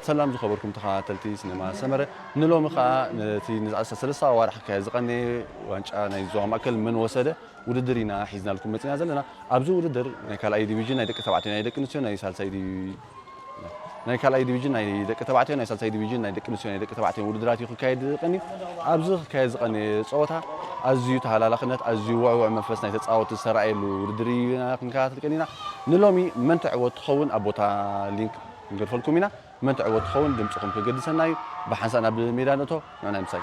ሰላም ዝኸበርኩም ተኸታተልቲ ሲነማ ሰመረ፣ ንሎሚ ኸኣ ነቲ ንዝኣሰ ሰለስተ ኣዋርሕ ክካየድ ዝቐነየ ዋንጫ ናይ ዞባ ማእከል መን ወሰደ ውድድር ኢና ሒዝናልኩም መጺና ዘለና። ኣብዚ ውድድር ናይ ካልኣይ ዲቪዥን ናይ ደቂ ተባዕትዮ ናይ ደቂ ኣንስትዮ ናይ ሳልሳይ ዲቪ ናይ ካልኣይ ዲቪዥን ናይ ደቂ ተባዕትዮ ናይ ሳልሳይ ዲቪዥን ናይ ደቂ ኣንስትዮ ናይ ደቂ ተባዕትዮ ውድድራት እዩ ክካየድ ዝቐንዩ። ኣብዚ ክካየድ ዝቐነየ ጸወታ ኣዝዩ ተሃላላኽነት ኣዝዩ ውዕውዕ መንፈስ ናይ ተጻወትቲ ዝተራእየሉ ውድድር እዩ ኢና ክንከታተል ቀኒና። ንሎሚ መን ትዕወት ትኸውን ኣብ ቦታ ሊንክ ክንገድፈልኩም ኢና። መን ትዕወት ትኸውን ድምጽኹም ክገድሰና እዩ። ብሓንሳእ ናብ ሜዳ ንእቶ። ንዕና ምሳይ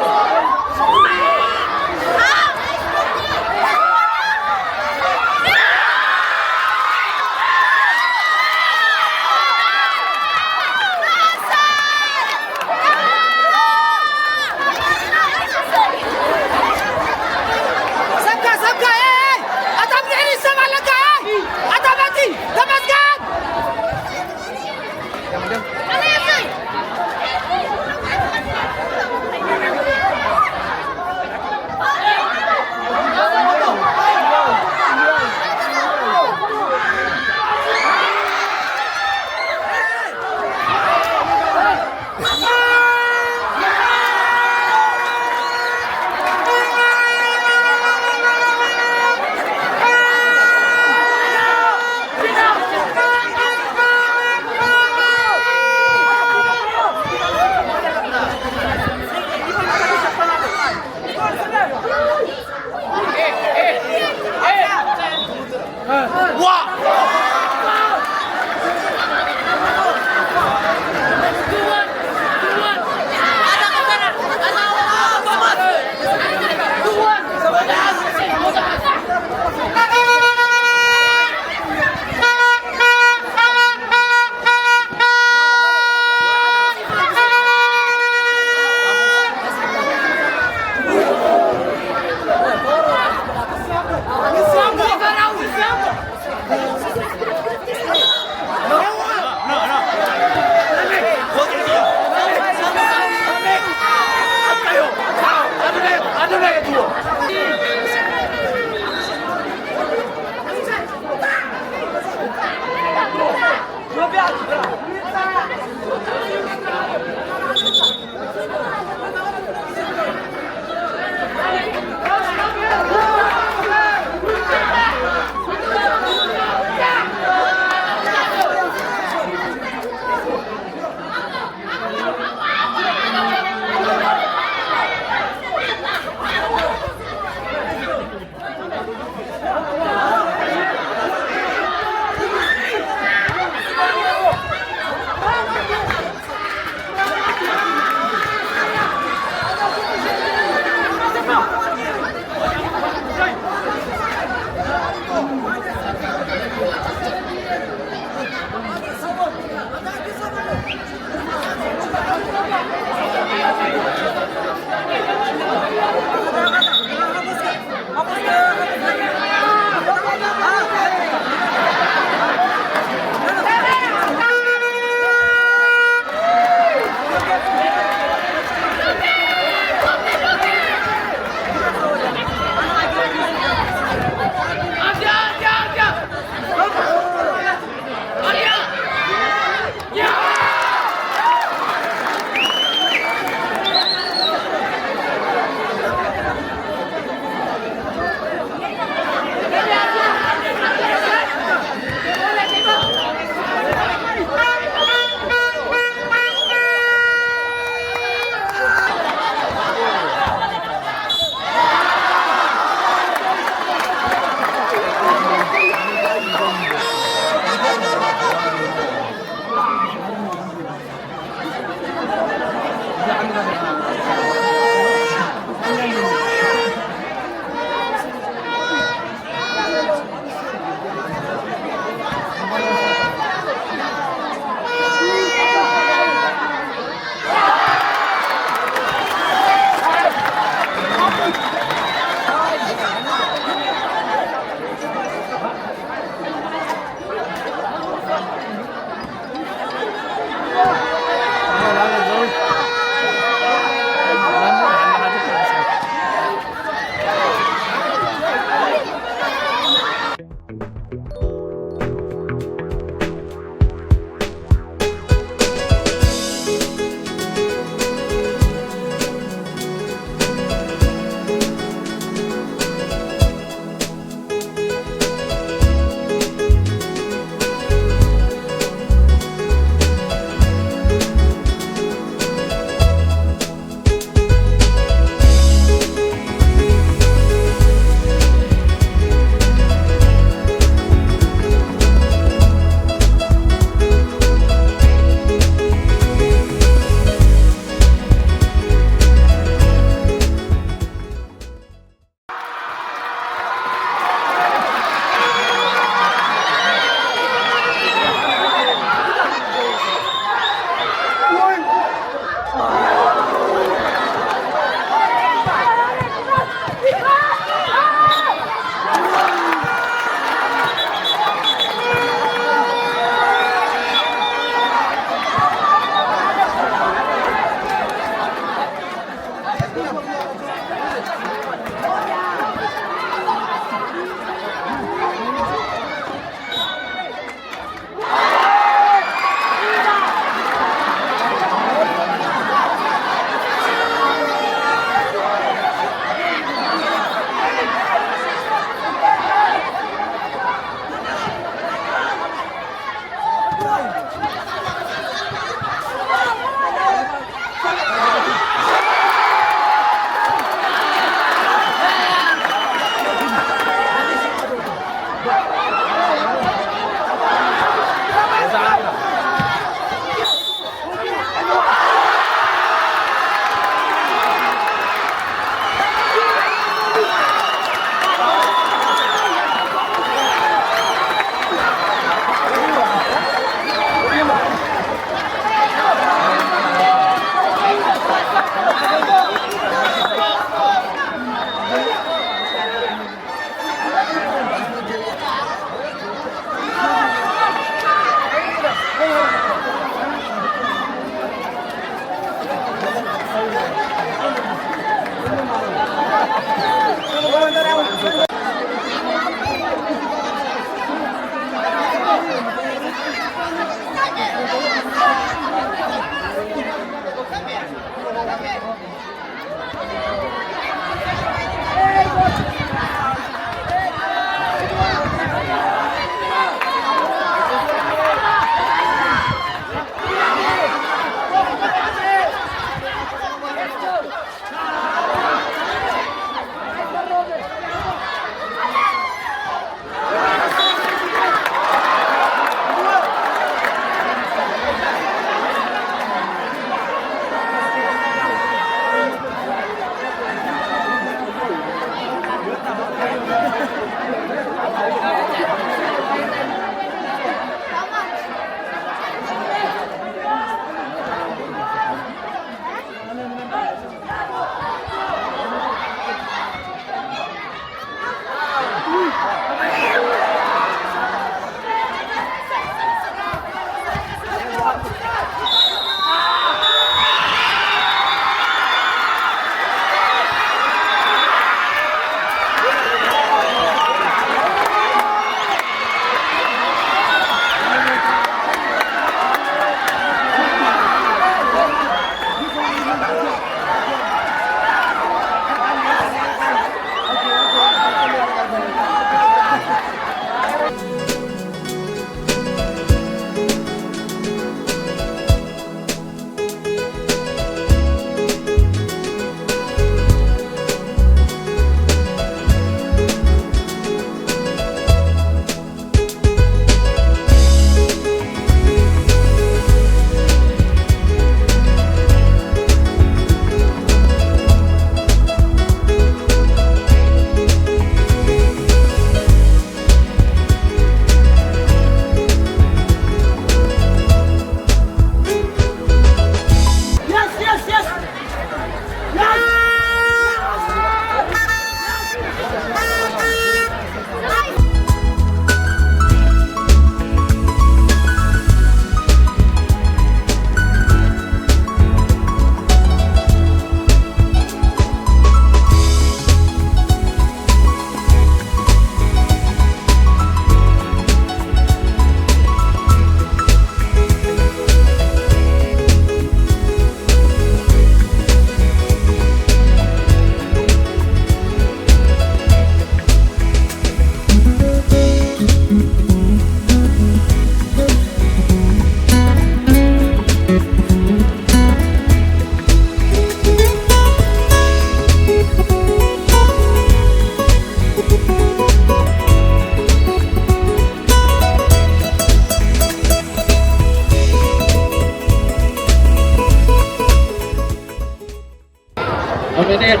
ኣማኑኤል፣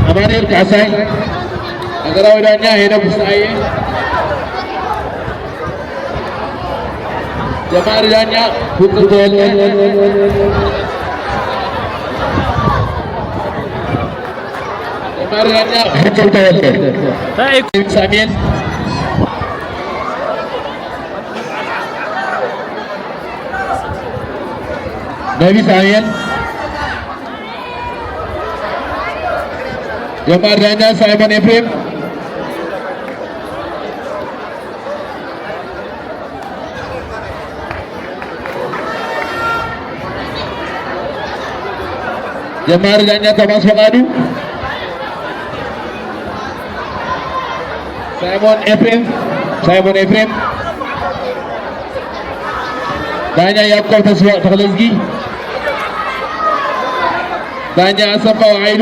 ኣማኑኤል ካሕሳይ፣ ሃገራዊ ዳኛ ሄኖክ ፍስሃየ፣ ጀማሪ ዳኛ ፍጹም ተወልደ፣ ጀማሪ ዳኛ ፍጹም ተወልደ፣ ሳሙኤል፣ ነቢ ሳሙኤል፣ ጀማሪ ዳኛ ሳይሞን ኤፍሬም፣ ጀማሪ ዳኛ ቶማስ ፈቃዱ፣ ሳይሞን ኤፍሬም፣ ሳይሞን ኤፍሬም፣ ዳኛ ያዕቆብ ተስፋ ተክለዝጊ፣ ዳኛ ኣሰፋ ውዓይሉ፣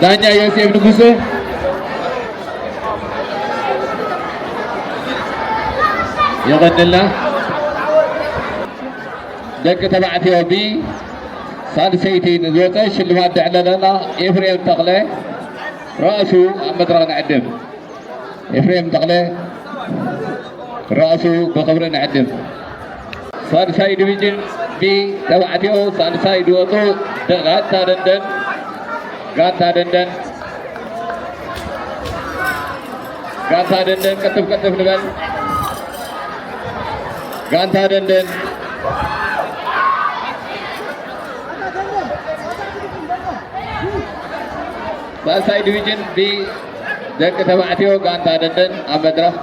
ዳኛ ዮሴፍ ንጉሰ። የቐንልና። ደቂ ተባዕትዮ ብ ሳልሰይቲ ንዝወፀ ሽልማት ደዕለለና ኤፍሬም ተኽለ ራእሱ ኣብ መድረኽ ንዕድም። ኤፍሬም ተኽለ ራእሱ ብኽብሪ ንዕድም። ሳልሳይ ዲቪዥን ቢ ተባዕትዮ ሳልሳይ ዝወፁ ደ-፣ ጋንታ ደንደን፣ ጋንታ ደንደን፣ ጋንታ ደንደን ቅልጥፍ ቅልጥፍ ንበል። ጋንታ ደንደን ሳልሳይ ዲቪዥን ቢ ደቂ ተባዕትዮ ጋንታ ደንደን ኣብ መድረኽ።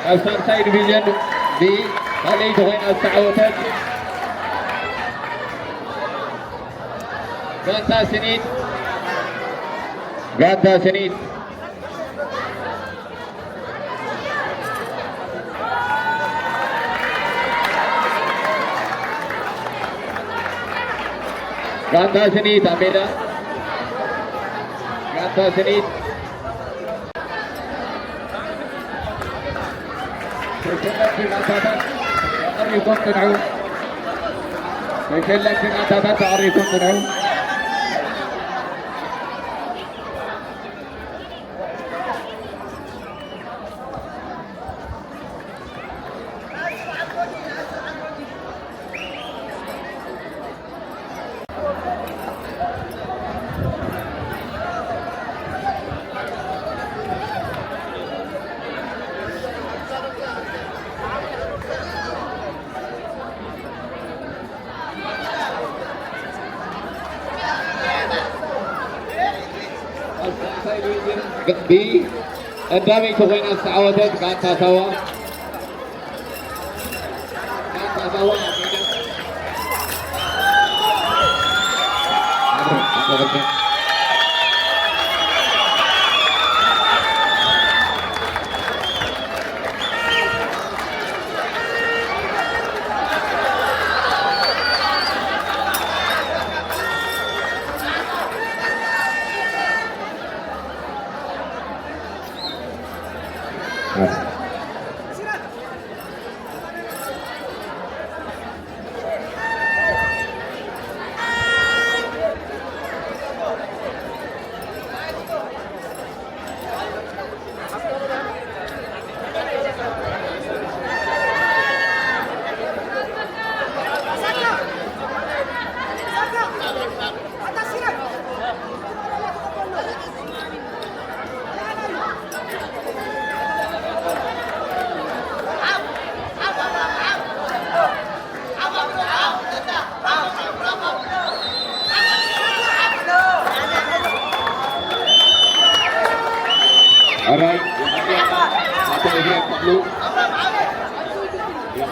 ኣብ ሳልሳይ ዲቪዥን ቢ ካልኣይቲ ኮይና ዝተዓወተት ጋንታ ስኒት፣ ጋንታ ስኒት። ጋንታ ስኒት ኣብ ሜዳ። ጋንታ ስኒት። ተሸነፍቲ ጋንታታት ተቐሪብኩም ጽንሑ። ተሸነፍቲ ጋንታታት ተቐሪብኩም ጽንሑ። ቢ ቀዳመይቲ ኮይና ዝተዓወተት ጋንታ ሳዋ። ጋንታ ሳዋ።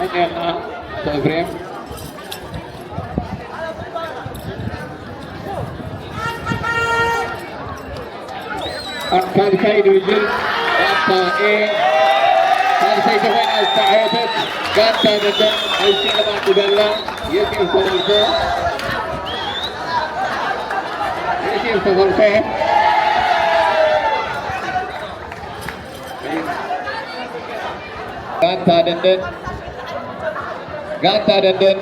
ኔርና። ኣቶ ኤፍሬም። ኣብ ሳልሳይ ዲቪዥን ጋንታ ኤ፣ ሳልሰይቲ ኮይና ዝተዓወተት ጋንታ ደደን፣ ኣብ ሽልማት ዘላ ዮሴፍ ተኸልፈ። ዮሴፍ ተኸልፈ። ጋንታ ደደን፣ ጋንታ ደደን።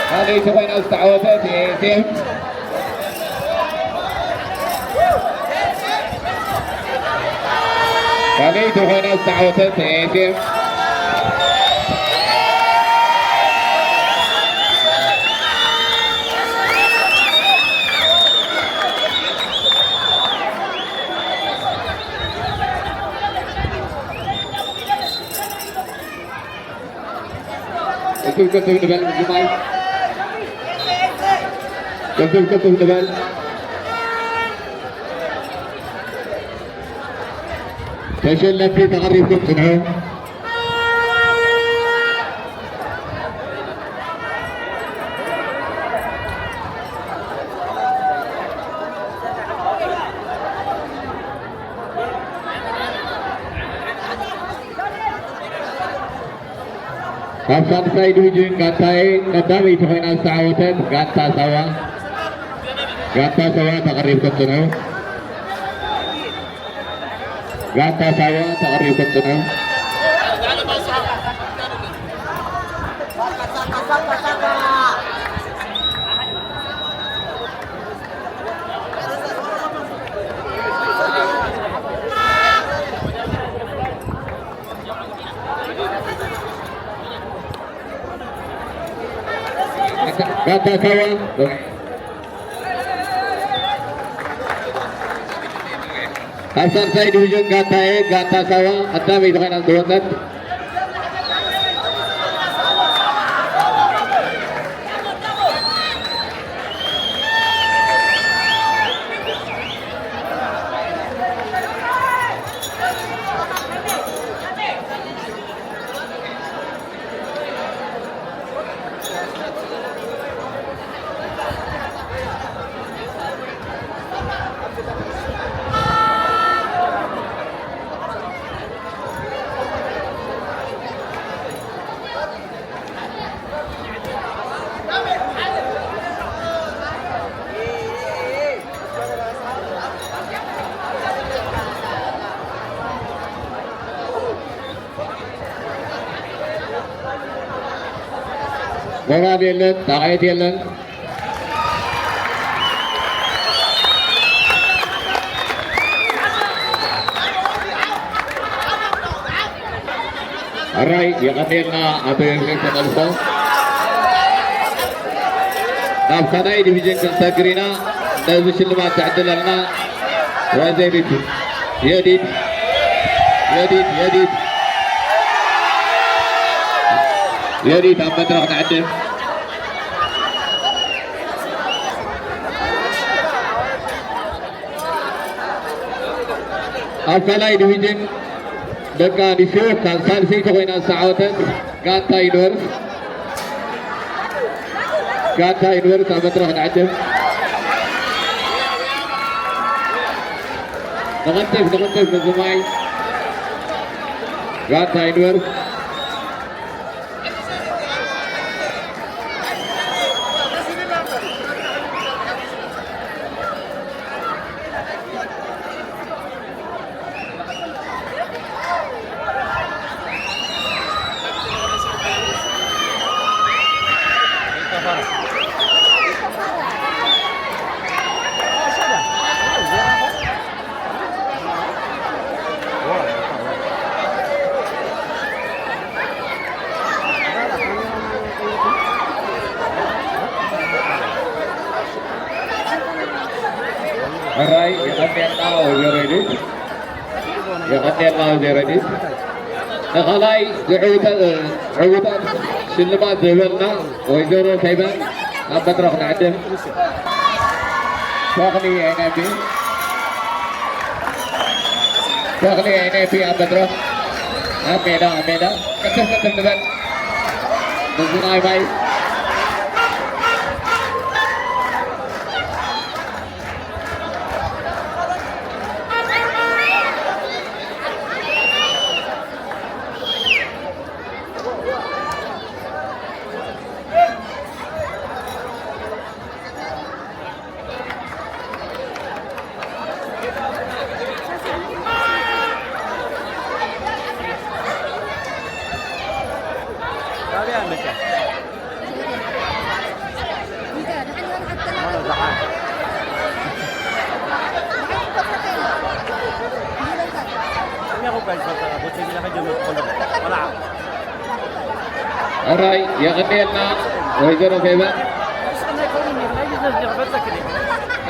ካልኣይቲ ኮይና ዝተዓወተት ኤ ኤስ ኤም። ካልኣይቲ ኮይና ዝተዓወተት ኤ ኤስ ኤም። ቅልጥፍ ቅልጥፍ ንበል ምዝማይ። ቅልጥፍ ቅልጥፍ ንበል። ተሸለምቲ ተቐሪብኩም ጽንሑ። ካብ ሳልሳይ ዲቪዥን ጋንታ ኤ ቀዳመይቲ ኮይና ዝተዓወተት ጋንታ ሳዋ፣ ጋንታ ሳዋ ተቐሪብኩም ጽንሑ። ጋንታ ሳዋ ተቐሪብኩም ጽንሑ። ጋንታ ሳዋ ካብ ሳልሳይ ዲቪዥን ጋንታ ኤ፣ ጋንታ ሳዋ ቀዳመይቲ ኮይና ዝተወጸት። ሞራል የለን፣ ጣቕዒት የለን። ሕራይ የቐንየልና ኣቶ ዮሴፍ ተመልሶ። ናብ ካልኣይ ዲቪዥን ክንሰግር ኢና። ነዚ ሽልማት ተዕድለልና ወይዘሪት ዮዲት፣ ዮዲት፣ ዮዲት፣ ዮዲት ኣብ መድረኽ ንዕድም። ኣብ ካልኣይ ዲቪዥን ደቂ ኣንስትዮ ካብ ሳልሰይቲ ኮይና ዝተዓወተት ጋንታ ዩኒቨርስ፣ ጋንታ ዩኒቨርስ ኣብ መድረኽ ንዕድም። ንቕልጥፍ፣ ንቕልጥፍ ምዝማይ ጋንታ ዩኒቨርስ። ሕራይ የቐንየልና ወይዘሮ ዩዲት፣ የቐንየልና ወይዘሮ ዩዲት። ንኻልኣይ ዝዕውተ-፣ ዕውታት ሽልማት ዝህበልና ወይዘሮ ፈይበን ኣብ መድረኽ ንዕድም። ተኽሊ ኤንኤምቢ፣ ተኽሊ ኤንኤምቢ ኣብ መድረኽ፣ ኣብ ሜዳ፣ ኣብ ሜዳ። ቅድም ቅድም ንበል። ምስዚ ናይ ማይ ሕራይ የቐንየልና ወይዘሮ ፌቨን።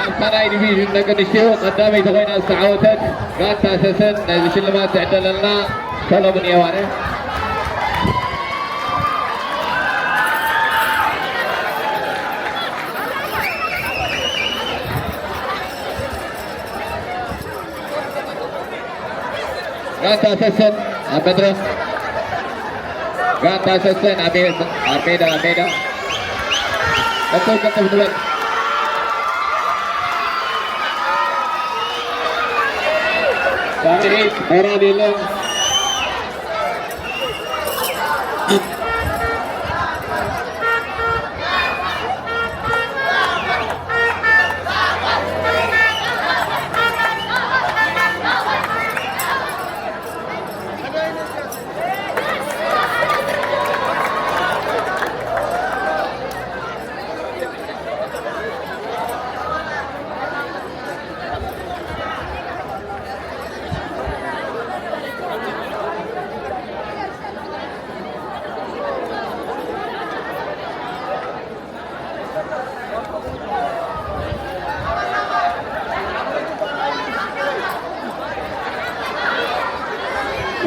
ኣብ ካልኣይ ዲቪዥን ደቂ ኣንስትዮ ቀዳመይቲ ኮይና ዝተዓወተት ጋንታ ሰሰን ነዚ ሽልማት ትዕደለልና ሰሎሞን የማነ። ጋንታ ሰሰን ኣብ መድረኽ። ጋንታ ሰሰን ኣብ ሜዳ፣ ኣብ ሜዳ፣ ኣብ ሜዳ። ቀጥል፣ ቀጥል ንበል። ሳምዒት ሞራል የለን።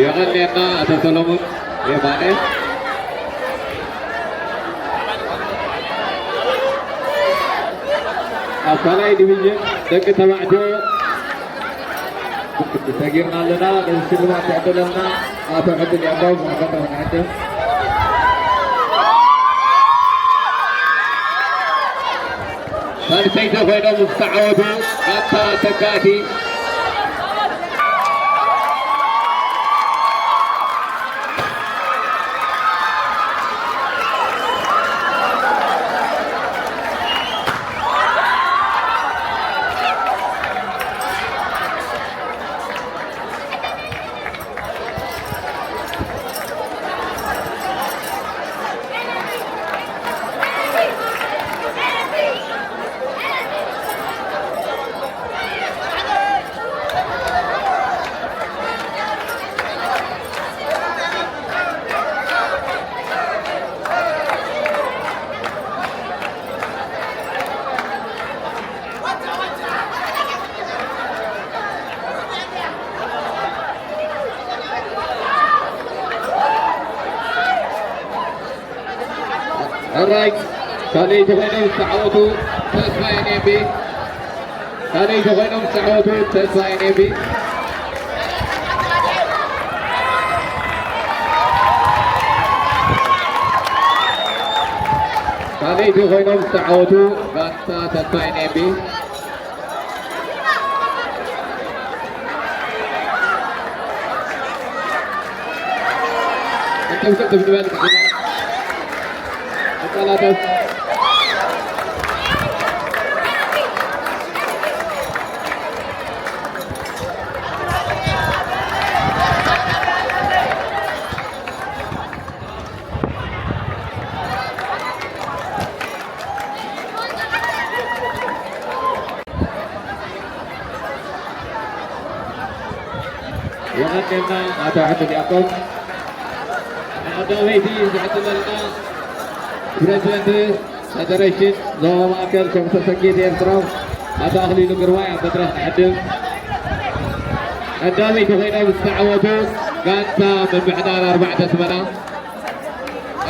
የቐንየልና ኣቶ ሰሎሞን የማነ። ኣብ ካልኣይ ዲቪዥን ደቂ ተባዕትዮ ሰጊርና ኣለና። ነዚ ሽልማት ይዕደለልና ኣቶ ዕድል ያዕቆብ፣ ኣቶ ዕድል። ሳልሰይቲ ኮይኖም ዝተዓወቱ ጋንታ ተካእቲ። ሕራይ ካልኣይቲ ኮይኖም ዝተዓወቱ ተስፋ ኤንኤምቢ። ካልኣይቲ ኮይኖም ዝተዓወቱ ተስፋ ኤንኤምቢ። ካልኣይቲ ኮይኖም ዝተዓወቱ ጋንታ ተስፋ ኤንኤምቢ። ቅድም ቅድም ንበል። ንቀላተፍ። የቐንየልና ኣቶ ዕድል ያዕቆብ። ንቀዳመይቲ ዝዕድለልና ፕሬዚደንት ፌደሬሽን ዞባ ማእከል ኮሚተ ሰኪት ኤርትራ ኣቶ ኣኽሊሉ ግርማይ ኣብ መድረኽ ንዕድም። ቀዳመይቲ ኮይኖም ዝተዓወቱ ጋንታ ምምሕዳር ኣርባዕተ ስመና።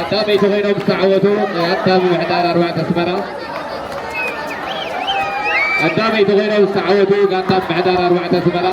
ቀዳመይቲ ኮይኖም ዝተዓወቱ ጋንታ ምምሕዳር ኣርባዕተ ኣስመራ። ቀዳመይቲ ኮይኖም ዝተዓወቱ ጋንታ ምምሕዳር ኣርባዕተ ኣስመራ።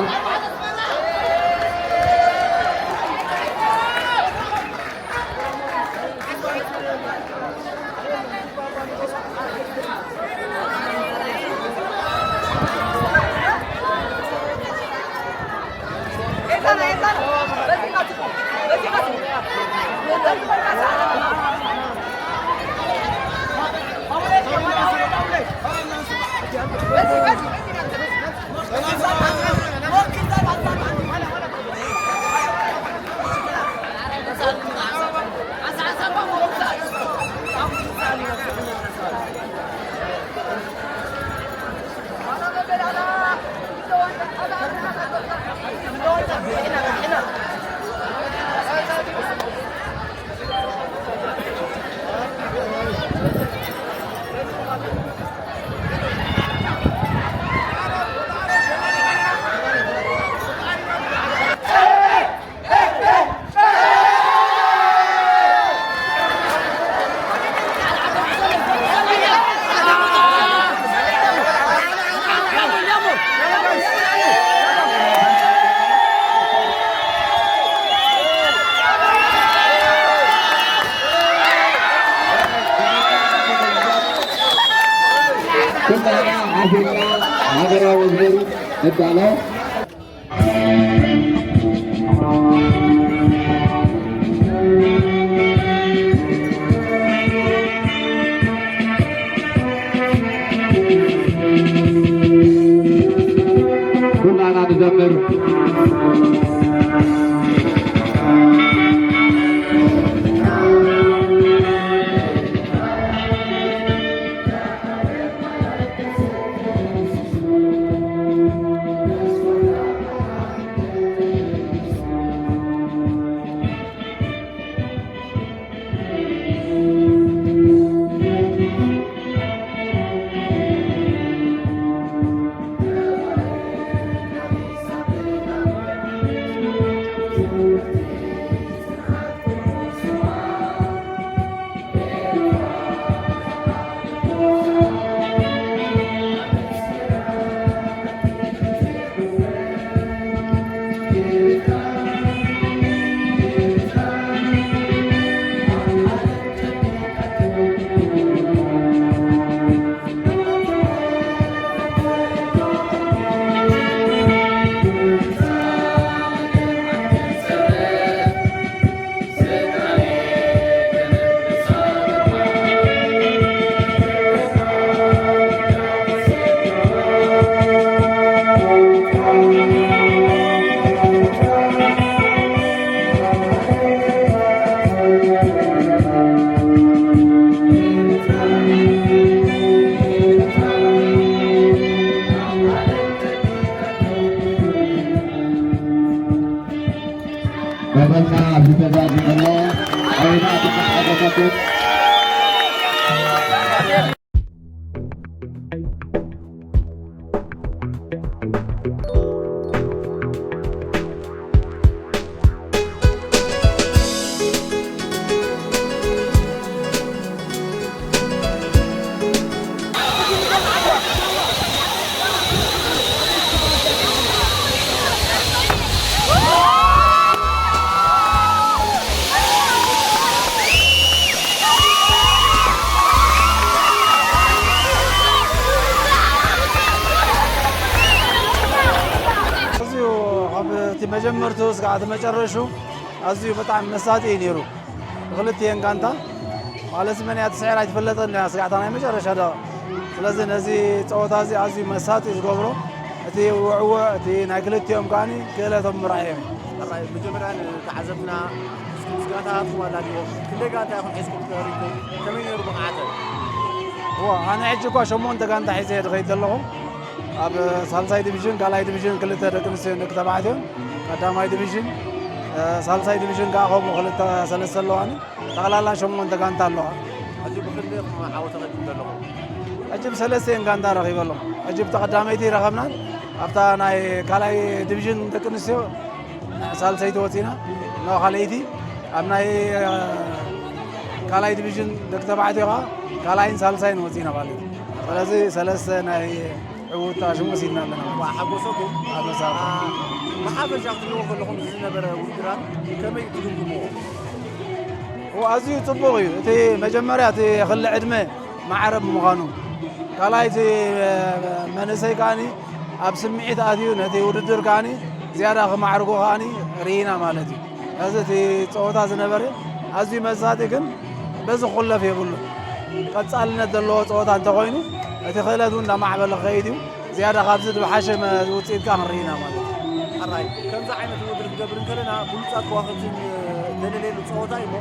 ኩላና ዓሲልና ሃገራዊ መዝሙር ንዳሎ። ኩላና ንዘምር። መበልና ኣብዚ ተዛዚሙ ኣሎ። ኣውዳ ተሓጎሰኩም። ኣዝዩ ካብ እቲ መጀመርቱ እስካዕ እቲ መጨረሹ ኣዝዩ ብጣዕሚ መሳጢ እዩ ነይሩ። ብክልቲኤን ጋንታ ማለት መን እያ ትስዕር ኣይትፍለጥን እያ፣ ስጋዕታ ናይ መጨረሻ ደቂቕ። ስለዚ ነዚ ጸወታ እዚ ኣዝዩ መሳጢ ዝገብሮ እቲ ውዕውዕ፣ እቲ ናይ ክልቲኦም ከኣኒ ክእለቶም ምርኣዮም እዩ። ሕራይ፣ መጀመርያ ንተዓዘብትና እስኪ ስጋዕታትኩም ኣላልይዎ። ክንደይ ጋንታ ኢኹም ሒዝኩም ተሪኩም? ከመይ ነይሩ ብቕዓተን? እዋ፣ ኣነ ሕጂ እኳ ሸሞንተ ጋንታ ሒዘ እየ ዝኸይድ ዘለኹ። ኣብ ሳልሳይ ዲቪዥን፣ ካልኣይ ዲቪዥን ክልተ ደቂ ኣንስትዮን ደቂ ተባዕትዮን፣ ቀዳማይ ዲቪዥን፣ እ፣ ሳልሳይ ዲቪዥን ከኣ ከምኡ ክልተ ሰለስተ ኣለዋኒ። ጠቕላላ ሸሞንተ ጋንታ ኣለዋ። ሕጂ ብክንደይ ኢኹም ዓወት ረኺብኩም ዘለኹም? ሕጂ ብሰለስቲኤን ጋንታ ረኺበ ኣለኹ። ሕጂ ብታ ቀዳመይቲ ረኸብናን ኣብታ ናይ ካልኣይ ዲቪዥን ደቂ ኣንስትዮ ሳልሰይቲ ወፂና፣ ኖ ካልኣይቲ ኣብ ናይ፣ እ፣ ካልኣይ ዲቪዥን ደቂ ተባዕትዮ ኸዓ ካልኣይን ሳልሳይን ወፂና ማለት እዩ። ስለዚ ሰለስተ ናይ ዕውታ ሽም ወሲድና ኣለና ማለት እዩ። ሓጎሰኩም። ሓጎሳ። ብሓፈሻ ክትሪእዎ ከለኹም እዚ ዝነበረ ውድድራት ከመይ ትግምግምዎ? ኣዝዩ ፅቡቕ እዩ። እቲ መጀመርያ እቲ ክሊ ዕድመ ማዕረ ብምዃኑ፣ ካልኣይ እቲ መንእሰይ ከዓኒ ኣብ ስምዒት ኣትዩ ነቲ ውድድር ከዓኒ ዝያዳ ክማዕርጎ ከዓኒ ርኢና ማለት እዩ። እዚ እቲ ፀወታ ዝነበረ ኣዝዩ መሳጢ ግን በዚ ክኹለፍ የብሉ። ቀፃልነት ዘለዎ ፀወታ እንተኾይኑ እቲ ክእለት እውን እንዳማዕበለ ክኸይድ እዩ። ዝያዳ ካብዚ ዝብሓሸ ውፅኢት ከዓ ክንርኢ ኢና ማለት እዩ። ሕራይ ከምዚ ዓይነት ውድድር ክንገብር እንከለና ብሉፃት ከዋኽብቲ ንደለለየሉ ፀወታ እዩ እሞ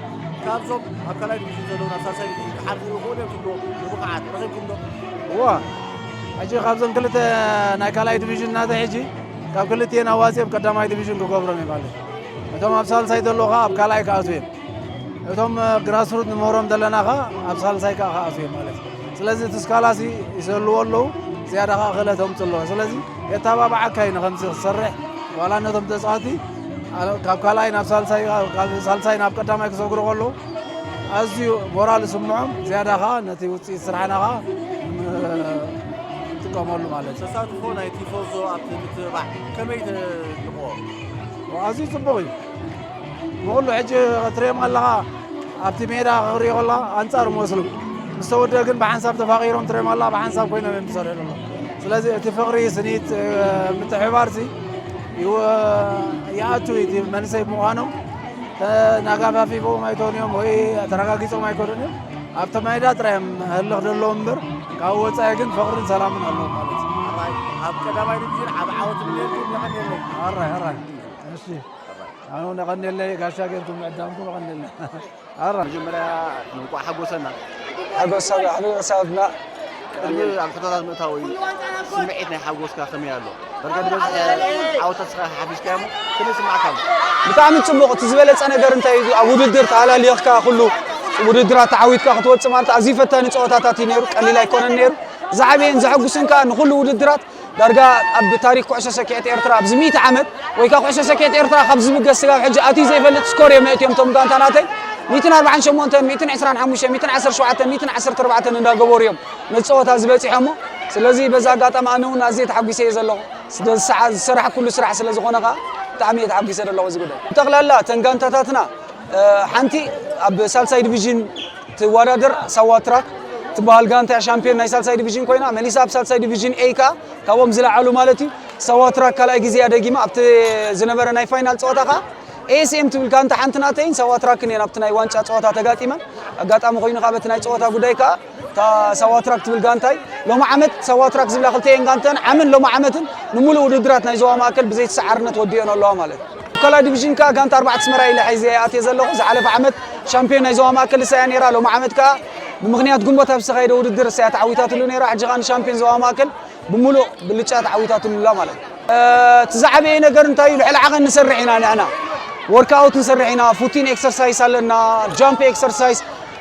ካብዞም ኣብ ካልኣይ ዲቪዥን ዘለዉ ናብ ሳልሳይ ዲቪዥን ክሓልፉ ይኽእሉ እዮም ትብሎ ብብቕዓት ረኺብኩም ዶ? እዋ ሕጂ ካብዞም ክልተ ናይ ካልኣይ ዲቪዥን ናተይ ሕጂ ካብ ክልቲኤን ኣዋፂኦም ቀዳማይ ዲቪዥን ክገብሮም እዩ ማለት እዩ። እቶም ኣብ ሳልሳይ ዘለዉ ከዓ ኣብ ካልኣይ ክኣትዉ እዮም። እቶም ግራስሩት ንምህሮም ዘለና ከዓ ኣብ ሳልሳይ ከዓ ክኣትዉ እዮም ማለት እዩ። ስለዚ እቲ ስካላሲ ይሰልዎ ኣለዉ፣ ዝያዳ ከዓ ክእለት ኣምፅኡ ኣለዉ። ስለዚ የተባብዓካ እዩ ንከምዚ ክሰርሕ ዋላ ነቶም ተፃወቲ ካብ ካልኣይ ናብ ሳልሳይ ካብ ሳልሳይ ናብ ቀዳማይ ክሰግሩ ከለዉ ኣዝዩ ሞራል ይስምዖም፣ ዝያዳ ከዓ ነቲ ውፅኢት ስራሕና ከዓ ንጥቀመሉ ማለት እዩ። ተሳትፎ ናይ ቲፎዞ ኣብቲ ምትብባዕ ከመይ ትልቕዎ? ኣዝዩ ፅቡቕ እዩ። ንኹሉ ሕጂ ክትሪኦም ኣለኻ ኣብቲ ሜዳ ክሪኦ ከላ ኣንፃር መስሉ ምስ ተወደ ግን ብሓንሳብ ተፋቒሮም ትሪኦም ኣላ ብሓንሳብ ኮይኖም እዮም ዝሰርሑ ዘለዉ። ስለዚ እቲ ፍቕሪ ስኒት ምትሕብባርሲ ይኣቱ እቲ መንሰይ ብምዃኖም ተናጋፋፊቦም ኣይኮኑን እዮም ወይ ተረጋጊፆም ኣይኮኑን እዮም። ኣብቲ ሜዳ ጥራይ እዮም ህልኽ ዘለዎም እምበር ካብ ወፃኢ ግን ፍቕርን ሰላምን ኣለዎም ማለት እዩ። ኣብ ቀዳማይ ዲቪዥን ዓብ ዓወት ምንየልኩም የቐንየለይ። ኣራይ ኣራይ እሺ ኣነ እውን የቐንየለይ ጋሻ ጌርኩም ምዕዳምኩም የቐንየለይ። ኣራ መጀመርያ እንቋዕ ሓጎሰና። ሓጎሳ ብሓደ ሓሳብና ቅድሚ ኣብ ሕቶታት ምእታወይ ስምዒት ናይ ሓጎስካ ከመይ ኣሎ? ዳርጋ ዝበዝሐ ዓወታት ስኻ ሓፊዝካዮ እሞ ከመይ ይስምዓካ ኣሎ? ብጣዕሚ ጽቡቕ። እቲ ዝበለጸ ነገር እንታይ እዩ? ኣብ ውድድር ተሃላሊኽካ ኩሉ ውድድራት ተዓዊትካ ክትወጽእ ማለት ኣዝዩ ፈታኒ ጸወታታት እዩ ነይሩ። ቀሊል ኣይኮነን ነይሩ። ዝዓበየን ዘሐጉስን ከኣ ንኹሉ ውድድራት ዳርጋ ኣብ ታሪክ ኩዕሶ ሰኪዐት ኤርትራ ኣብዚ ሚእቲ ዓመት ወይ ከኣ ኩዕሶ ሰኪዐት ኤርትራ ካብ ዝብገስ ስጋብ ሕጂ ኣትዩ ዘይፈልጥ ስኮር እዮም ኣእትዮም እቶም ጋንታ ናተይ። ሚእትን ኣርባዓን ሸሞንተን፣ ሚእትን ዕስራን ሓሙሽተን፣ ሚእትን ዓሰርተ ሸውዓተን፣ ሚእትን ዓሰርተ ኣርባዕተን እንዳገበሩ እዮም ነቲ ጸወታ ዝበጺሖሞ። ስለዚ በዚ ኣጋጣሚ ኣነ እውን ኣዝየ ተሓጒሰ እየ ዘለኹ። ስለ ዝሰዓ-፣ ዝሰራሕኩሉ ስራሕ ስለ ዝኾነ ከኣ ብጣዕሚ እየ ተሓጒሰ ዘለኹ እዚ ጉዳይ። ብጠቕላላ እተን ጋንታታትና፣ እ፣ ሓንቲ ኣብ ሳልሳይ ዲቪዥን ትወዳደር ሳዋ ትራክ ትበሃል ጋንታ እያ ሻምፒዮን ናይ ሳልሳይ ዲቪዥን ኮይና፣ መሊሳ ኣብ ሳልሳይ ዲቪዥን ኤ ከኣ ካብኦም ዝለዓሉ ማለት እዩ። ሳዋ ትራክ ካልኣይ ግዜ እያ ደጊማ ኣብቲ ዝነበረ ናይ ፋይናል ጸወታ ከኣ ኤ ኤስ ኤም ትብል ጋንታ ሓንቲ ናተይን ሳዋ ትራክን እየን ኣብቲ ናይ ዋንጫ ጸወታ ተጋጢመን። ኣጋጣሚ ኮይኑ ከኣ በቲ ናይ ጸወታ ጉዳይ ከኣ እታ ሳዋ ትራክ ትብል ጋንታይ ሎሚ ዓመት ሳዋ ትራክ ዝብላ ክልተየን ጋንተን ዓምን ሎሚ ዓመትን ንምሉእ ውድድራት ናይ ዞባ ማእከል ብዘይተሰዓርነት ወዲኦን ኣለዋ ማለት እዩ። ካልኣይ ዲቪዥን ከኣ ጋንታ ኣርባዕተ ኣስመራ ኢለ ሒዘ እየ ኣትየ ዘለኹ። ዝሓለፈ ዓመት ሻምፒዮን ናይ ዞባ ማእከል እሳ እያ ነይራ። ሎሚ ዓመት ከኣ ብምኽንያት ግንቦት ኣብ ዝተኻየደ ውድድር እሳ እያ ተዓዊታትሉ ነይራ። ሕጂ ከኣ ንሻምፒዮን ዞባ ማእከል ብምሉእ ብልጫ ተዓዊታትሉ ኣላ ማለት እዩ። እ፣ እቲ ዝዓበየ ነገር እንታይ እዩ? ልዕሊ ዓቐን ንሰርሕ ኢና ንሕና። ወርክኣውት ንሰርሕ ኢና፣ ፉቲን ኤክሰርሳይስ ኣለና፣ ጃምፕ ኤክሰርሳይስ።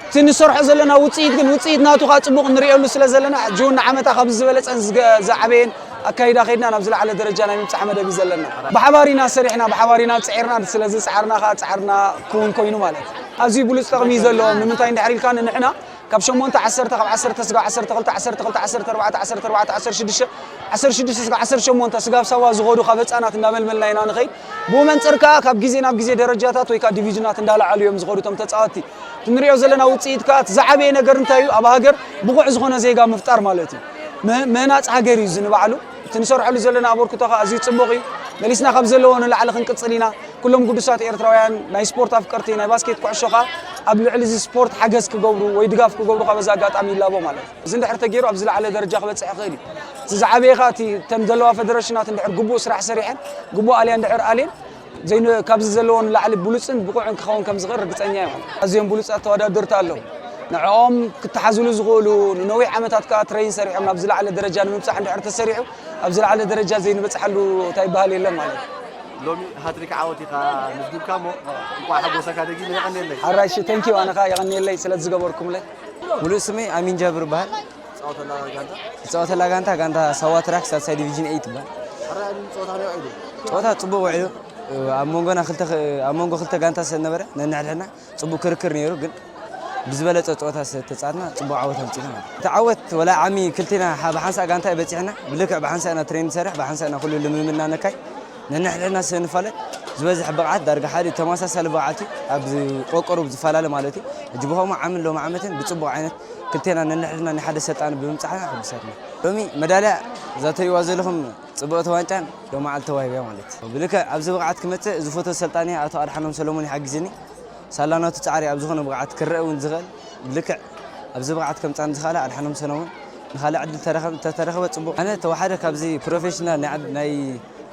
እቲ ንሰርሖ ዘለና ውጽኢት ግን ውጽኢት ናቱ ከኣ ጽቡቕ ንርእየሉ ስለ ዘለና ሕጂ እውን ንዓመታ ካብዚ ዝበለጸን ዝገ-፣ ዝዓበየን ኣካይዳ ከይድና ናብ ዝለዓለ ደረጃ ናይ ምብጻሕ መደብ እዩ ዘለና። ብሓባር ኢና ሰሪሕና፣ ብሓባር ኢና ጽዒርና፣ ስለዚ ጻዕርና ከኣ ጻዕርና ክውን ኮይኑ ማለት እዩ። ኣዝዩ ብሉጽ ጠቕሚ እዩ ዘለዎ። ንምንታይ እንድሕር ኢልካኒ ንሕና ካብ ሸሞንተ ዓሰርተ፣ ካብ ዓሰርተ ስጋብ ዓሰርተ ክልተ፣ ዓሰርተ ክልተ፣ ዓሰርተ ኣርባዕተ፣ ዓሰርተ ኣርባዕተ፣ ዓሰርተ ሽዱሽተ፣ ዓሰርተ ሽዱሽተ ስጋብ ዓሰርተ ሸሞንተ ስጋብ ሳዋ ዝኸዱ ካብ ህጻናት እንዳመልመልና ኢና ንኸይድ። ብኡ መንጽር ከኣ ካብ ግዜ ናብ ግዜ ደረጃታት ወይ ከኣ ዲቪዥናት እንዳለዓሉ እዮም ዝኸዱ እቶም ተጻወትቲ። እቲ ንሪኦ ዘለና ውጽኢት ከኣ እቲ ዝዓበየ ነገር እንታይ እዩ? ኣብ ሃገር ብቑዕ ዝኾነ ዜጋ ምፍጣር ማለት እዩ። ምህናጽ ሃገር እዩ እዚ ንባዕሉ። እቲ ንሰርሐሉ ዘለና ኣበርክቶ ከኣ ኣዝዩ ጽቡቕ እዩ። መሊስና ካብ ዘለዎ ንላዕሊ ክንቅጽል ኢና። ኩሎም ግዱሳት ኤርትራውያን ናይ ስፖርት ኣፍቀርቲ ናይ ባስኬት ኩዕሾ ከኣ ኣብ ልዕሊ እዚ ስፖርት ሓገዝ ክገብሩ ወይ ድጋፍ ክገብሩ ከኣ በዚ ኣጋጣሚ ይላቦ ማለት እዩ። እዚ እንድሕር ተገይሩ ኣብ ዝለዓለ ደረጃ ክበጽሕ ይኽእል እዩ። እቲ ዝዓበየ ከኣ እቲ እተን ዘለዋ ፈደረሽናት እንድሕር ግቡእ ስራሕ ሰሪሐን ግቡእ ኣልያ እንድሕር ኣልየን ዘይን-፣ ካብዚ ዘለዎ ንላዕሊ ብሉጽን ብቑዕን ክኸውን ከም ዝኽእል ርግጸኛ እየ ማለት እዩ። ኣዝዮም ብሉጻት ተወዳደርቲ ኣለዉ። ንዕኦም ክተሓዝሉ ዝኽእሉ ንነዊሕ ዓመታት ከኣ ትረይን ሰሪሖም ናብ ዝለዓለ ደረጃ ንምብጻሕ እንድሕር ተሰሪሑ ኣብ ዝለዓለ ደረጃ ዘይንበጽሓሉ እንታይ ይበሃል የለን ማለት እዩ። ሎሚ ሃትሪክ ዓወት ኢኻ ኣመዝጊብካ እሞ እንቋዕ ሓጎሰካ ደጊመ የቐንየለይ። ሓራይ እሺ፣ ቴንኪው ኣነ ከኣ የቐንየለይ ስለ ዝገበርኩምለይ። ሙሉእ ስመይ ኣሚን ጃብር ይበሃል። ትጻወተላ ጋንታ? ዝጻወተላ ጋንታ ጋንታ ሳዋ ትራክ ሳልሳይ ዲቪዥን ኤ ትበሃል። ሓራይ ኣሚን ጸወታ ከመይ ውዒሉ? ጸወታ ጽቡቕ ውዒሉ። ኣብ መንጎና ክልተ ክ-፣ ኣብ መንጎ ክልተ ጋንታ ስለ ዝነበረ ነንሕድሕድና ጽቡቕ ክርክር ነይሩ፣ ግን ብዝበለጸ ጸወታ ስለ ተጻወትና ጽቡቕ ዓወት ኣምጺእና ማለት እዩ። እቲ ዓወት ወላ ዓሚ ክልቴና ሓ-፣ ብሓንሳእ ጋንታ እዩ በጺሕና። ብልክዕ ብሓንሳእ ኢና ትሬን ንሰርሕ፣ ብሓንሳእ ኢና ኩሉ ልምምድና ነካይ። ነንሕድሕድና ስለ ንፋለጥ ዝበዝሕ ብቕዓት ዳርጋ ሓደ ተመሳሳሊ ብቕዓት እዩ። ኣብ ቆቀሩ ብዝፈላለ ማለት እዩ። ሕጂ ብኸምኡ ዓምን ሎሚ ዓመትን ብጽቡቕ ዓይነት ክልቴና ነንሕድሕድና ናይ ሓደ ሰልጣን ብምብጻሕና ሕጉሳት ኢና። ሎሚ መዳልያ እዛ ትርእይዋ ዘለኹም ጽብቕቲ ዋንጫን ሎማዓል ተዋሂብያ ማለት እዩ። ብልክዕ ኣብዚ ብቕዓት ክመጽእ ዝፈትዎ ሰልጣን ኣቶ ኣድሓኖም ሰለሞን ይሓግዝኒ። ሳላ ናቱ ጻዕሪ ኣብ ዝኾነ ብቕዓት ክረአ እውን ዝኽእል ብልክዕ ኣብዚ ብቕዓት ከምጻን ዝኽኣለ ኣድሓኖም ሰለሞን ንኻልእ ዕድል ተረኸብ-፣ እንተተረኸበ ጽቡቕ። ኣነ ተወሓደ ካብዚ ፕሮፌሽናል ናይ ዓድ-፣ ናይ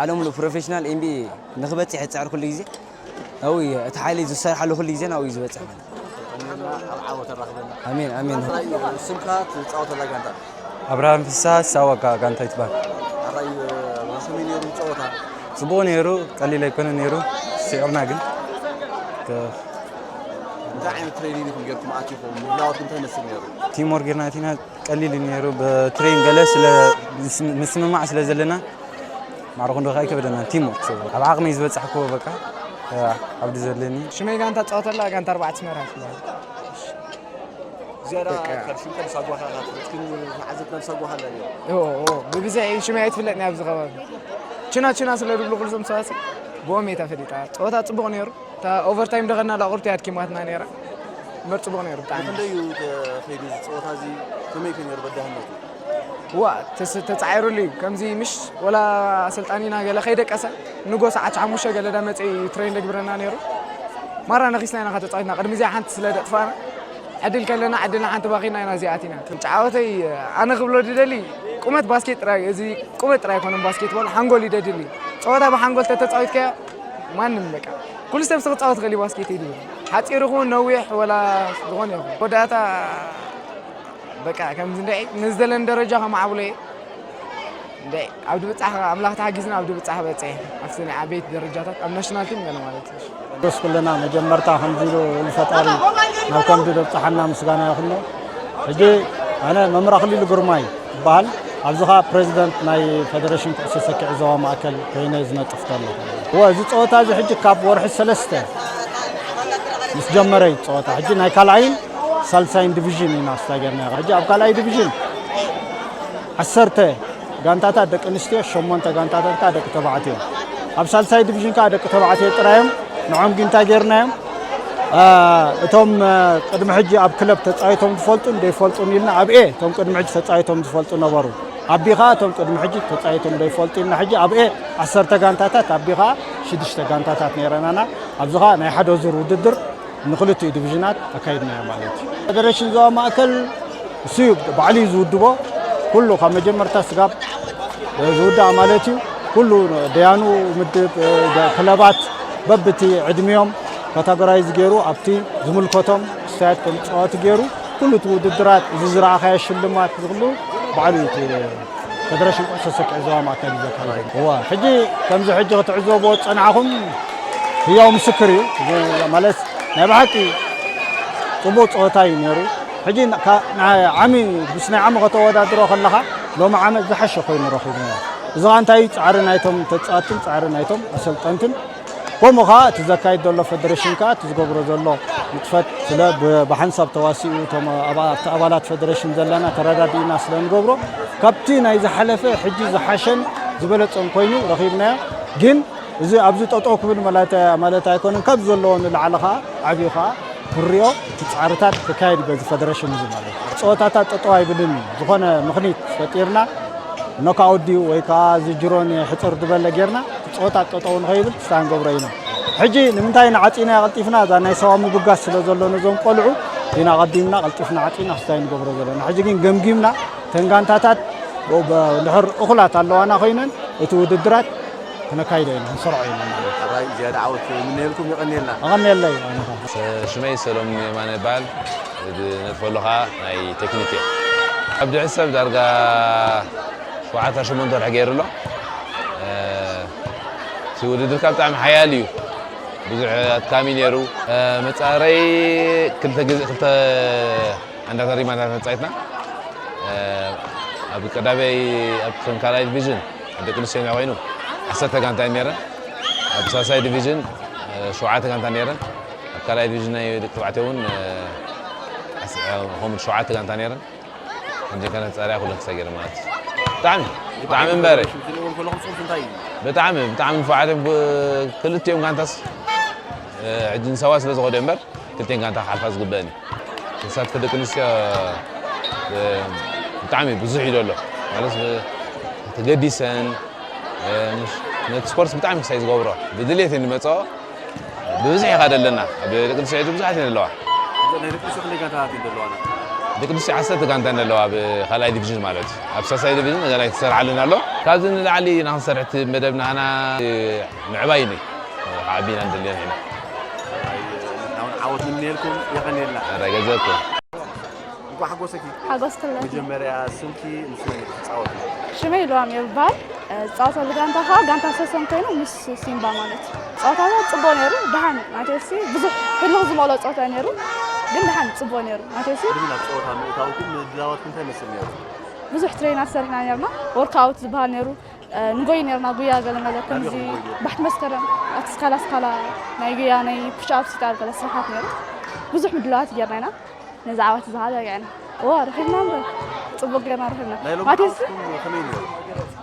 ዓለም ሙሉእ ፕሮፌሽናል ኤን ቢ ኤ ንኽበጽሕ ይጽዕር ኩሉ ግዜ። ናብኡ እዩ እቲ ሓይሊ ዝሰርሓሉ ኩሉ ግዜ ናብኡ እዩ ዝበጽሕ ማለት እዩ። ኣብ ዓወት ኣራኽበና። ኣሜን፣ ኣሜን። ስምካ ትፃወተላ ጋንታ? ኣብርሃም ፍስሃ ሳዋ እካ ጋንታ ይትበሃል። ኣራይ ከመይ ነይሩ ፀወታ? ጽቡቕ ነይሩ፣ ቀሊል ኣይኮነ ነይሩ። ስዒርና ግን ከ- እንታይ ዓይነት ትሬኒንግ ኢኹም ጌርኩም ኣቲኹም? ምህላወትኩም እንታይ መስል ነይሩ? ቲም ወርክ ጌርና ኣቲና። ቀሊል እዩ ነይሩ። ብትሬን ገለ ስለ ምስ- ምስምማዕ ስለ ዘለና ማዕረ ክንዶ ከኣ ኣይከበደናን። ቲም ወርክ ኣብ ዓቕመይ ዝበጻሕክዎ በቃ ኣብዲ ዘለኒ ሽመይ ጋንታ ትጻወተላ ጋንታ ኣርባዕተ ኣስመራ ትበሃል። ዝያዳ በቃ። ካብ ሽምካ ንሳጓኻ ትፈልጥ ግን መዓዘት ናብ ሳጓኻ ኣላ ነይሩ? ኦ፣ ኦ፣ ብብዝሒ ሽመይ ኣይትፍለጥኒ ኣብዚ ከባቢ። ችና ችና ስለ ድብሉ ኩሉ ዞም ሰባት ብኦም እየ ተፈሊጣ። ጸወታ ጽቡቕ ነይሩ። እታ ኦቨርታይም ደኸና ላቑርቲ ኣድኪማትና ነይራ። እምበር ጽቡቕ ነይሩ ብጣዕሚ። ብኽንደይ እዩ ተኸይዱ እዚ ፀወታ እዚ? ከመይ ከ ነይሩ በዳህነቱ? ዋ ተስ- ተጻዒሩሉ እዩ ከምዚ ምሽ ወላ ኣሰልጣኒና ገለ ከይደቀሰ ንጎ ሰዓት ሓሙሽተ ገለ ዳ መጸ እዩ ትሬን ደግብረና ነይሩ። ማራ ነኺስና ኢና ከተጻዊትና ቅድሚ እዚኣ ሓንቲ ስለ ደጥፋና ዕድል ከለና ዕድልና ሓንቲ ባኺና ኢና እዚኣ ኣቲና። ጫወተይ ኣነ ክብሎ ድደሊ ቁመት ባስኬት ጥራይ እዚ ቁመት ጥራይ ኣይኮነን ባስኬትቦል ሓንጎል እዩ ደድሊ። ጸወታ ብሓንጎል ተተጻዊትካዮ ማንም በቃ ኩሉ ሰብ ክጻወት ክእል እዩ ባስኬት እዩ ድብል ሓጺር ይኹን ነዊሕ ወላ ዝኾነ ይኹን ወዳእታ በቃ ከምዚ እንደ ንዝደለኒ ደረጃ ከማዕብሎ እየ። እንደ ኣብ ድብጻሕ ኣምላኽ ተሓጊዝና ኣብ ድብጻሕ በጽሐ ኣብቲ ናይ ዓበይቲ ደረጃታት ኣብ ናሽናል ቲም ገለ ማለት እዩ። ደስ ኩልና መጀመርታ ከምዚ ኢሉ ፈጣሪ ናብ ከምዚ ደብጽሓና ምስጋና ይኹኖ። ሕጂ ኣነ መምህር ኣኽሊሉ ግርማይ ይበሃል። ኣብዚ ኸዓ ፕሬዚደንት ናይ ፌደሬሽን ኩዕሶ ሰኪዕ ዞባ ማእከል ኮይነ ዝነጥፍ ዘለኹ። እወ፣ እዚ ጸወታ እዚ ሕጂ ካብ ወርሒ ሰለስተ ምስ ጀመረ እዩ ጸወታ። ሕጂ ናይ ካልኣይን ሳልሳይን ዲቪዥን ኢና ስታጀርና። ሕጂ ኣብ ካልኣይ ዲቪዥን ዓሰርተ ጋንታታት ደቂ ኣንስትዮ፣ ሸሞንተ ጋንታታት ከዓ ደቂ ተባዕትዮ። ኣብ ሳልሳይ ዲቪዥን ከዓ ደቂ ተባዕትዮ ጥራዮም። ንዖም ግን እንታይ ጌርናዮም? አ፣ እቶም አ፣ ቅድሚ ሕጂ ኣብ ክለብ ተጻዊቶም ዝፈልጡን ዘይፈልጡን ኢልና ኣብ ኤ እቶም ቅድሚ ሕጂ ተጻዊቶም ዝፈልጡ ነበሩ። ኣብ ቢ ከዓ እቶም ቅድሚ ሕጂ ተጻዊቶም ዘይፈልጡ ኢልና ሕጂ ኣብ ኤ ዓሰርተ ጋንታታት ኣብ ቢ ከዓ ሽዱሽተ ጋንታታት ነይረናና። ኣብዚ ከዓ ናይ ሓደ ዙር ውድድር ንክልቲኡ ዲቪዥናት ኣካይድናዮ ማለት እዩ። ፌደሬሽን ዞባ ማእከል እሱ እዩ ባዕሉ እዩ ዝውድቦ። ኩሉ ካብ መጀመርታ ስጋብ ዝውዳእ ማለት እዩ። ኩሉ ደያኑ ምድብ፣ ክለባት በብቲ ዕድሚኦም ካታጎራይዝ ገይሩ ኣብቲ ዝምልከቶም ክስታያት ከም ዝፃወቱ ገይሩ ኩሉ እቲ ውድድራት እዚ ዝረኣኻዮ ሽልማት እዚ ኩሉ ባዕሉ እዩ እቲ ፌደሬሽን ኩዕሶ ሰኪዕ ዞባ ማእከል እዩ ዘካይዶ። እዋ፣ ሕጂ ከምዚ ሕጂ ክትዕዘብዎ ዝጸናሕኩም ህያው ምስክር እዩ። እዚ ማለት ናይ ብሓቂ ጽቡቕ ጸወታ እዩ ነይሩ። ሕጂ ካ-፣ ናይ ዓሚ ምስ ናይ ዓሚ ከተወዳድሮ ከለኻ ሎሚ ዓመት ዝሓሸ ኮይኑ ረኺብናዮ። እዚ ኸኣ እንታይ እዩ? ጻዕሪ ናይቶም ተጻወትትን ጻዕሪ ናይቶም ኣሰልጠንትን ከምኡ ኸዓ እቲ ዘካይድ ዘሎ ፈደረሽን ከኣ እቲ ዝገብሮ ዘሎ ንጥፈት ስለ ብ-፣ ብሓንሳብ ተዋሲኡ እቶም ኣብ-፣ ኣብቲ ኣባላት ፈደረሽን ዘለና ተረዳዲእና ስለ ንገብሮ ካብቲ ናይ ዝሓለፈ ሕጂ ዝሓሸን ዝበለጸን ኮይኑ ረኺብናዮ። ግን እዚ ኣብዚ ጠጠው ክብል ማለት፣ ማለት ኣይኮነን። ካብ ዘለዎ ንላዕሊ ኸዓ ዓብዩ ኸዓ ክንሪኦ እቲ ጻዕርታት ክካየድ በዚ ፈደረሽን እዚ ማለት እዩ። ጸወታታት ጠጠው ኣይብልን እዩ። ዝኾነ ምኽኒት ፈጢርና ኖክኣውት ድዩ ወይ ከዓ እዚ ጅሮን ሕፅር ዝበለ ጌርና እቲ ፀወታ ጠጠው ንኸይብል ተስፋ ንገብሮ ኢና። ሕጂ ንምንታይ ኢና ዓፂና ቀልጢፍና እዛ ናይ ሰዋ ምብጋስ ስለ ዘሎ ነዞም ቆልዑ ኢና ቀዲምና ቀልጢፍና ዓፂና ክስታይ ንገብሮ ዘለና። ሕጂ ግን ገምጊምና ተን ጋንታታት ብ-፣ ብ-፣ እንድሕር እኹላት ኣለዋና ኮይነን እቲ ውድድራት ክነካይዶ ኢና ክንሰርዖ ኢና ማለት እዩ። ሕራይ ዝያዳ ዓወት ይምነየልኩም፣ የቐንየልና። ኣቐንየለይ። ሽመይ ሰሎሙን የማነ ይበሃል። ዝነጥፈሉ ኸዓ ናይ ቴክኒክ እየ። ኣብ ድሕሪ ሰብ ዳርጋ ሸውዓተ ሸሞንተ ወርሒ ገይሩ ኣሎ። እቲ ውድድር ካብ ብጣዕሚ ሓያል እዩ። ብዙሕ ኣድካሚ ነይሩ። መፃረይ ክልተ ግዜ፣ ክልተ ኣንዳተሪማታት ተፃይትና። ኣብ ቀዳማይ ኣብ ከም ካልኣይ ዲቪዥን ደቂ ኣንስትዮ ኮይኑ ዓሰርተ ጋንታ እየን ነይረን። ኣብ ሳልሳይ ዲቪዥን ሸውዓተ ጋንታ ነይረን። ኣብ ካልኣይ ዲቪዥን ናይ ደቂ ተባዕትዮ እውን ከምኡ ሸውዓተ ጋንታ ነይረን። ሕጂ ከነ ጸርያ ኩለን ክሳይ ገይረ ማለት እዩ። ብጣዕሚ፣ ብጣዕሚ እምበረ። ሽምትንኦም ከለኹም ጽሑፍ እንታይ እዩ? ብጣዕሚ፣ ብጣዕሚ ንፉዓት እዮም። ብ-፣ ክልቲኦም ጋንታስ፣ እ፣ ሕጂ ንሰባ ስለ ዝኸዱ እምበር፣ ክልቲኦም ጋንታ ክሓልፋ ዝግበአን እዩ። ተሳትፎ ደቂ ኣንስትዮ፣ እ፣ ብጣዕሚ ብዙሕ እዩ ዘሎ። ማለት፣ ብ-፣ ተገዲሰን፣ እ፣ ምሽ-፣ ነቲ ስፖርት ብጣዕሚ ክሳይ ዝገብሮ፣ ብድሌት እየን ዝመጽኦ። ብብዝሒ ኢኻ ደለና። ኣብ ደቂ ኣንስትዮ ብዙሓት እየን ዘለዋ። እዘን ናይ ደቂ ኣንስትዮ ክንደይ ጋንታታት እየን ዘለዋና? ደቂ ኣንስትዮ ዓሰርተ ጋንታ እየን ዘለዋ፣ ኣብ ካልኣይ ዲቪዥን ማለት እዩ። ኣብ ሳልሳይ ዲቪዥን ገና ይተሰርሓለን ኣሎ። ካብዚ ንላዕሊ ኢና ክንሰርሕ እቲ መደብና፣ ንዓና ምዕባይ እዩ። ክዓቢ ኢና ንደሊ ኢና። ኣይ፣ ንሕና እውን ዓወት ንምነየልኩም፣ የቐንየልና። ኣረ፣ ገንዘብኩም። እንኳዕ ሓጎሰኪ። ሓጎስክለ። መጀመርያ ስምኪ ምስ መን ኢኺ ትጻወቲ? ሽመይ ኢልዋም እየ ዝበሃል። እ፣ ዝጻወተሉ ጋንታ ኸኣ ጋንታ ሰሰን ኮይኑ ምስ ሲምባ ማለት እዩ። ጸወታታት ጽቡቕ ነይሩ። ደሓን ናተይሲ ብዙሕ ህልኽ ዝመልኦ ጸወታ ነይሩ። ግን ደሓን ጽቡቕ ነይሩ። ናተይሲ ቅድሚ ናብ ጸወታ ምእታውኩም ምድላዋትኩም እንታይ ይመስል ነይሩ? ብዙሕ ትሬናት ሰሪሕና ነይርና። ወርክኣውት ዝበሃል ነይሩ። እ፣ ንጎይ ነይርና፣ ጉያ ገለ መለ ናበይ ከምዚ ኢኹም ትጎዩ? ባሕቲ መስከረም፣ ኣብቲ ስካላ ስካላ ናይ ጉያ፣ ናይ ፑሽ ኣፕ፣ ሲት ኣፕ ገለ ስራሓት ነይሩ። ብዙሕ ምድላዋት ጌርና ኢና። ነዚ ዓወት እዚ ኸኣ በቂዕና። እዋ፣ ረኺብና እምበር። ጽቡቕ ጌርና ረኺብና። ናይ ሎሚ ማለትሲ ዓወትኩም ከመይ ነይሩ?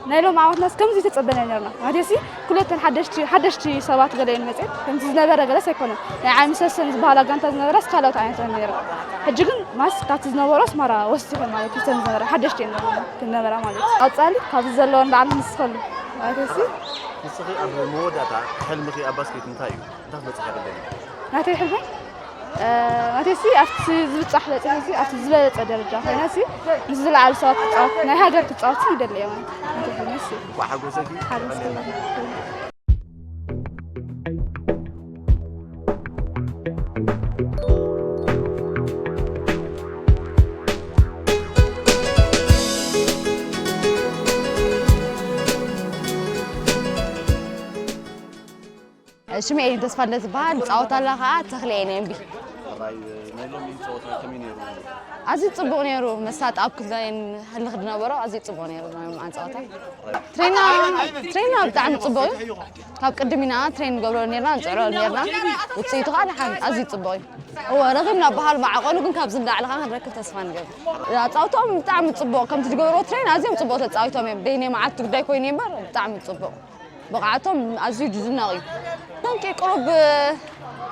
ናይ ሎሚ ዓወትናስ ከምዚ ተጸበና ነርና። ማለትሲ ኩለተን ሓደሽቲ፣ ሓደሽቲ ሰባት ገለ እየን መጽየን። ከምዚ ዝነበረ ገለስ ኣይኮነን። ናይ ዓሚ ሰሰን ዝበሃላ ጋንታ ዝነበራስ ካልኦት ዓይነት እየን ነይረን። ሕጂ ግን ማስ ካብቲ ዝነበሮስ ማራ ወሲኸን ማለት እዩ። እተን ዝነበራ ሓደሽቲ እየን ዝነበራ ማለት እዩ። ቀጻሊ ካብዚ ዘለዎ ንላዕሊ ንስኸሉ። ማለትሲ ንስኺ ኣብ መወዳእታ ሕልምኺ ኣብ ባስኬት እንታይ እዩ? እንታይ ክትበጽሒ ትደልዪ? ናተይ ሕልመይ፣ እ፣ ናተይሲ ኣብቲ ዝብጻሕ በጺሐሲ ኣብቲ ዝበለጸ ደረጃ ኮይነሲ ምስ ዝለዓሉ ሰባት ክጻወት፣ ናይ ሃገር ክጻወት ይደሊ እየ ማለት እዩ። ናተይ ሕልመይሲ። እንኳዕ ሓጎሰኪ። ሓጎስ ይኹን። ሽመይ ኤደን ተስፋልደ ዝበሃል፣ ዝጻወት ኣላ ኸኣ ተኽለ ኤን ኤም ቢ። ሕራይ፣ ናይ ሎሚ ጸወታ ከመይ ነይሩ? ኣዝዩ ጽቡቕ ነይሩ። መሳጢ ኣብ ክልተን ህልኽ ዝነበሮ ኣዝዩ ጽቡቕ ነይሩ ናይ ሎምዓንቲ ጸወታ። ትሬና፣ ትሬና ብጣዕሚ ጽቡቕ እዩ። ካብ ቅድም ኢና ትሬን ንገብሮ ነርና፣ ንጽዕሮ ነርና። ውጽኢቱ ኸኣ ደሓን ኣዝዩ ጽቡቕ እዩ። እወ፣ ረኺብና በሃል መዓቐኑ ግን ካብዚ ንላዕሊ ኸኣ ክንረክብ ተስፋ ንገብር። ኣጻውትኦም ብጣዕሚ ጽቡቕ፣ ከምቲ ዝገበርዎ ትሬን ኣዝዮም ጽቡቕ ተጻዊቶም እዮም። ደይናይ መዓልቲ ጉዳይ ኮይኑ እዩ እምበር ብጣዕሚ ጽቡቕ። ብቕዓቶም ኣዝዩ ዝድነቕ እዩ። ዳንኪ ቁሩብ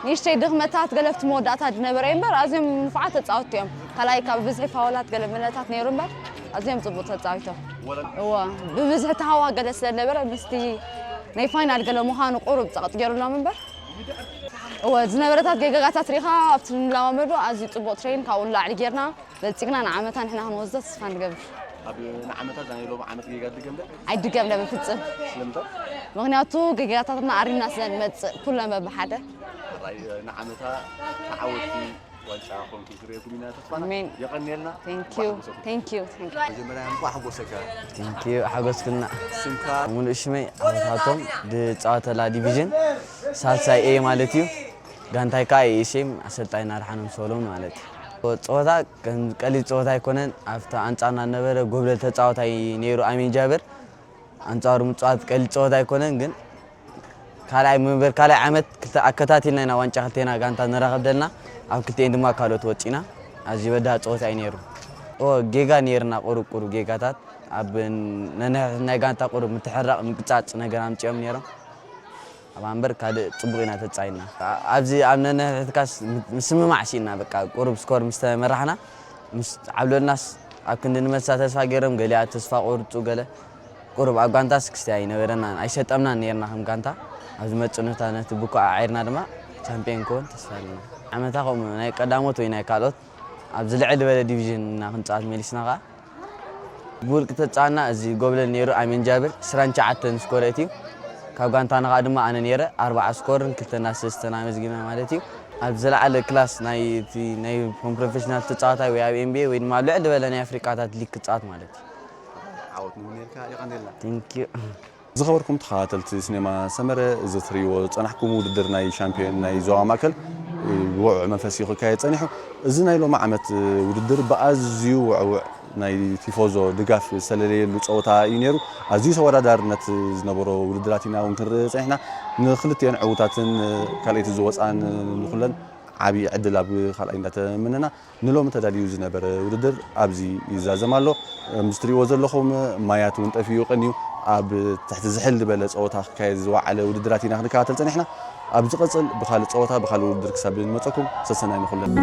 ንእሽተይ ድኽመታት ገለፍቲ መወዳእታ ዝነበረ እዩ እምበር፣ ኣዝዮም ንፉዓት ተጻወትቲ እዮም። ካልኣይ ካብ ብዝሒ ፋውላት ገለ ምለታት ነይሩ እምበር፣ ኣዝዮም ጽቡቕ ተጻዊቶም። እወ፣ ብብዝሒ ተሃዋ ገለ ስለ ዝነበረ፣ ምስቲ ናይ ፋይናል ገለ ምዃኑ ቁሩብ ጸቕጢ ገይሩሎም እምበር፣ እወ፣ ዝነበረታት ጌጋታት ሪኻ ኣብቲ ንለማመዶ ኣዝዩ ጽቡቕ ትሬን ካብኡ ንላዕሊ ጌርና። በልጺግና ንዓመታ ንሕና ክንወስዶ ተስፋ ንገብር። ኣብ ንዓመታ እዛ ናይ ሎሚ ዓመት ጌጋ ትድገም ዶ? ኣይድገም ዶ ብፍጽም። ስለምንታይ? ምኽንያቱ ጌጋታትና ኣሪምና ስለ ንመጽእ ኩለን በብሓደ። ሕራይ ንዓመታ ተዓወትቲ ዋንጫ ኮንኩም ክርእየኩም ኢና ተስፋና። ኣሜን። የቐንየልና። Thank you። Thank you። Thank you። መጀመርያ እንኳዕ ሓጎሰካ። Thank you። ሓጎስክና። ስምካ? ሙሉእ ሽመይ ዓወት ሃብቶም፣ ዝጻወተላ ዲቪዥን ሳልሳይ ኤ ማለት እዩ። ጋንታይ ከኣ ኤ ኤስ ኤም፣ ኣሰልጣኝ ኣድሓኖም ሰሎሞን ማለት እዩ። ጸወታ ከም ቀሊል ጸወታ ኣይኮነን። ኣብቲ ኣንጻርና ዝነበረ ጎብለል ተጻዋታይ ነይሩ ኣሚን ጃብር። ኣንጻሩ ምጽዋት ቀሊል ጸወታ ኣይኮነን፣ ግን ካልኣይ ምበር ካልኣይ ዓመት ክልተ ኣከታቲልና ኢና ዋንጫ ክልቴና ጋንታ ንራኸብ ደልና። ኣብ ክልቲኤን ድማ ካልኦት ወጺና። ኣዝዩ በዳህ ጸወታ እዩ ነይሩ። ኦ፣ ጌጋ ነይርና፣ ቁሩብ ቁሩብ ጌጋታት። ኣብ ነንሕድሕድ ናይ ጋንታ ቁሩብ ምትሕራቕ፣ ምቅጻጽ ነገር ኣምጺኦም ነይሮም። ኣብ ኣምበር ካልእ ጽቡቕ ኢና ተጻይና። ኣብዚ ኣብ ነንሕድሕድካስ ምስምማዕ ሲኢና፣ በቃ፣ ቁሩብ ስኮር ምስ ተመራሕና፣ ምስ ዓብለልናስ ኣብ ክንዲ ንመልሳ ተስፋ ገይሮም፣ ገሊኣ ተስፋ ቆርጹ፣ ገለ ቁሩብ ኣብ ጋንታስ ክስታይ ኣይነበረናን፣ ኣይሰጠምናን ነይርና ከም ጋንታ። ኣብ ዝመጽእ ነታ ነቲ ብኮ ኣዓይርና ድማ ቻምፒዮን ክኸውን ተስፋ ኣለና። ዓመታ ከምኡ ናይ ቀዳሞት ወይ ናይ ካልኦት ኣብ ዝልዕል ዝበለ ዲቪዥን ኢና ክንጻወት መሊስና ከኣ። ብውልቂ ተጻወትና፣ እዚ ጎብለል ነይሩ ኣሜን ጃብር ዕስራን ትሽዓተን ስኮር ኣእትዩ። ካብ ጋንታና ከኣ ድማ ኣነ ነይረ ኣርብዓ ስኮርን ክልተን ኣሲስትን ኣመዝጊብና ማለት እዩ። ኣብ ዝለዓለ ክላስ ናይ እቲ ናይ ከም ፕሮፌሽናል ተጻዋታይ ወይ ኣብ ኤን ቢ ኤ ወይ ድማ ኣብ ልዕል ዝበለ ናይ ኣፍሪቃታት ሊግ ክጻወት ማለት እዩ። ዓወት ንምነየልካ፣ የቐንየልና። Thank you። ዝኸበርኩም ተኸታተልቲ ሲኔማ ሰመረ፣ እዚ ትርእይዎ ዝጸናሕኩም ውድድር ናይ ሻምፒዮን ናይ ዞባ ማእከል ብውዕውዕ መንፈስ እዩ ክካየድ ጸኒሑ። እዚ ናይ ሎሚ ዓመት ውድድር ብኣዝዩ ውዕውዕ ናይ ቲፎዞ ድጋፍ ዝተለለየሉ ጸወታ እዩ ነይሩ። ኣዝዩ ተወዳዳርነት ዝነበሮ ውድድራት ኢና እውን ክንርኢ ጸኒሕና። ንክልቲኤን ዕዉታትን ካልኣይቲ ዝወጻን ንኹለን ዓብዪ ዕድል ኣብ ካልኣይ እንዳተመነና ንሎሚ ተዳልዩ ዝነበረ ውድድር ኣብዚ ይዛዘም ኣሎ። ምስ ትሪእዎ ዘለኹም ማያት እውን ጠፊኡ ቀንዩ ኣብ ትሕቲ ዝሕል ዝበለ ፀወታ ክካየድ ዝወዓለ ውድድራት ኢና ክንከታተል ፀኒሕና። ኣብ ዝቐፅል ብካልእ ፀወታ ብካልእ ውድድር ክሳብ ንመፀኩም ሰሰናይ ንኹለን።